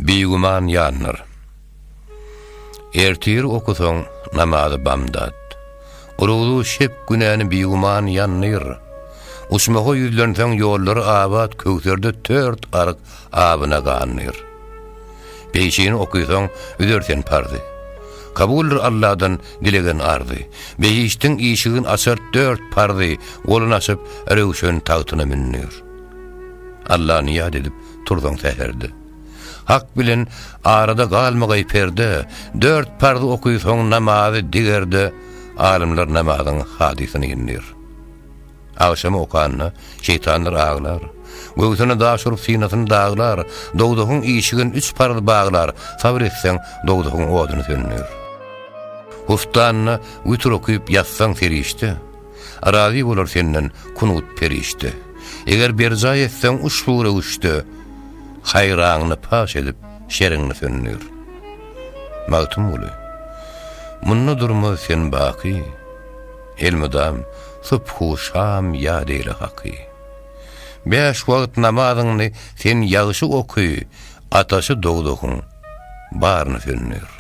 Bigüman ýandyr. Ertir okusaň namazy bamdat. Uruzu şep günäni bigüman ýandyr. Uçmaha ýüzlenseň ýollary abat Köwserde tört aryk abyna gandyr. Peýşini okysaň üzer sen parzy. Kabuldyr Alladan dilegen arzy. Behişdiň işigin açar dört parzy, Golun açyp röwşen tagtyna mündir. Allany ýat edip tursaň säherde. Hak bilen arada galmagaý perde, Dört parzy okysaň namazy digerde, Alymlar namazyň hadysyny indir. Agşam okanda şeýtanlar aglar. Göwsüne daş urup synasyny daglar, Dowzahyň işigin üç parz baglar, Sabyr etseň dowzahyň oduny söndür. Huftanda witr okyp ýatsaň serişde, Razy bolar senden kunut perişde. Eger berjaý etseň uşbu röwüşde, Haýraňny paş edip, şeriňni söndür. Magtymguly, munda durmaz sen baky, Elmydam subhu şam ýat eýle Haky. Bäş wagt namazyňny sen ýagşy oky, Ataşy dowzahyň baryny söndür.